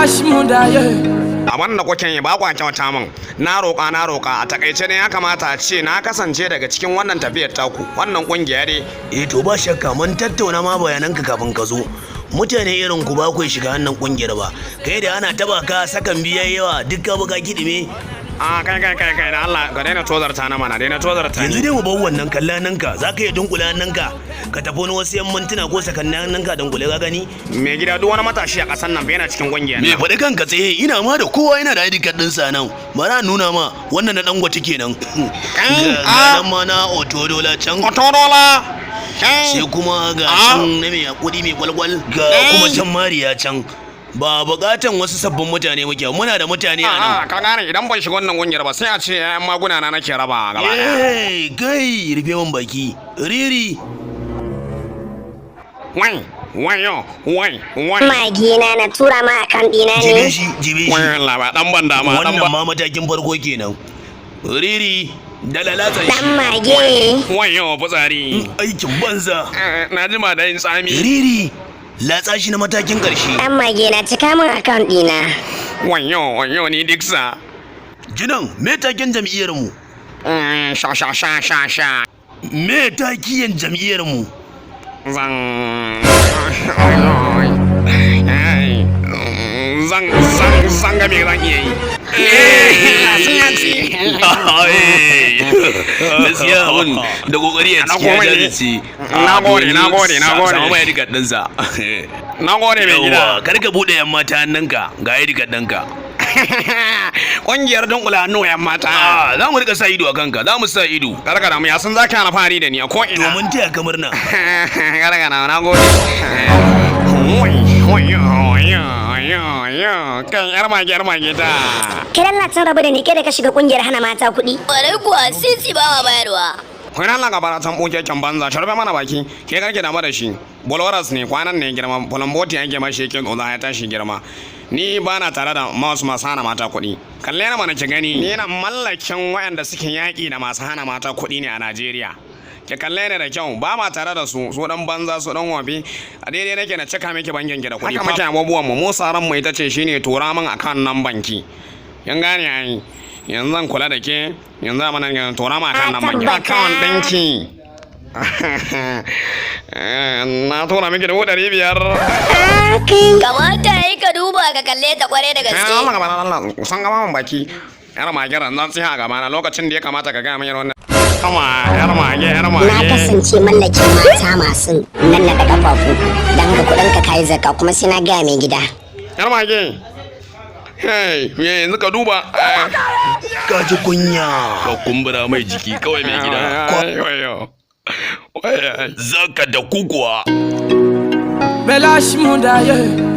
Mélache. Abin da kuke yi ba kwa kyauta min. Na roƙa, na roƙa. A takaice ne, ya kamata a ce na kasance daga cikin wannan tafiyar taku, wannan ƙungiya dai. Eh, to ba shakka mun tattauna ma bayananka kafin ka zo. Mutane irin ku ba ku shiga wannan kungiyar ba. Kai da ana taba ka sakan biya yawa, duk ka buga kidime. A kai, kai, kai, kai, da Allah ka daina tozarta na mana, daina tozarta Yanzu ni. Dai mu bar wannan. Kalla ka za ka iya dunkula hannunka ka tafi wani wasu yan mintuna ko sakannin hannunka dunkule, ka gani. Mai gida, duk wani matashi a ƙasar nan fa yana cikin ƙungiyar Me nan. faɗi kanka tsaye. Ina ma da kowa yana da ID card ɗinsa nan. Bara nuna ma wannan na Dangote kenan, ga nan ma na Otodola can. Otorola. Sai kuma ga can na mai hakuri, mai kwalkwal, ga kuma can Mariya can. Ba buƙatan wasu sabbin mutane muke, muna da mutane a nan. A ka gane, idan ban shiga wannan ƙungiyar ba, sai a ce 'ya'yan maguna na nake raba gaba ɗaya. Eh, kai, rufe min baki riri. Wai wayo, wai wai. Magina na tura ma account ɗina Jibe ne. shi, jibe shi. Wai Allah, ba dan ban dama dan Wannan ba. ma matakin farko kenan, riri da lalata shi. Dan mage. Wayo, fitsari. Aikin banza. Na jima da yin tsami. Riri, latsa shi na matakin ƙarshe. Dan mage na cika min account ɗina. Wayo, wayo, ni diksa. Jinan, me taken jam'iyyar mu? Sha sha sha sha sha. Me takiyan jam'iyyar mu? Zan ga me zan iya yi. Gaskiya abun da kokari a Na ciki, ya gode. jajirce. Na gode, na gode, na gode. Samu mai ID card ɗinsa. Na gode, mai gida. Yawwa, kar ka buɗe yan mata hannunka, ga ID card ɗinka. Ƙungiyar dunkula hannu yan mata. Ah, za mu rika sa ido a kanka, za mu sa ido. Karka da mu ya sun zaka alfahari da ni a ko ina. Domin taya ka murna. Karka na, na gode. Wai wai wai, kan yar mage, yar mage ta. Kai lallacin, rabu da ni, kai da ka shiga kungiyar hana mata kuɗi. Kwarai kuwa, sisi ba ma bayarwa. Kun Allah gabara can ɓoke kyan banza, sharbe mana baki. Ke karki damu da shi. Bolwaras ne, kwanan ne girma, fulamboti yake mashi, yake tsotsa ya tashi girma. Ni ba na tare da masu masu hana mata kuɗi. Kalle na mana ki gani. Ni na mallakin waɗanda suke yaƙi da masu hana mata kuɗi ne a Najeriya. Ki kalle ni da kyau, ba ma tare da su, su dan banza, su dan wafi. A daidai nake na cika miki bankin ki da kuɗi. Haka muke abubuwan mu, mu saran mu ita ce shine tura min akan nan banki. Kin gane ai. Yanzu zan kula da ke, yanzu mana yanzu tura min akan nan banki. Account ɗinki. Na tura miki 500,000. Kamata yi ka duba ka kalle ta kwarai da Kai gaske. Allah gaba, Allah san gaba min baki. Yar mage, ran zan tsiha gaba na lokacin da ya kamata ka gaya min irin wannan. Kama yar mage, yar Na mage. kasance mallakin mata masu nan da kafafu. Don haka kuɗin ka kayi zakka, kuma sai na gaya mai gida. Yar mage. Hey, yanzu ka duba. Ka ji kunya. Ka kumbura mai jiki kawai, mai gida. Wayo. Wayo. Zaka da kukuwa. Mélache.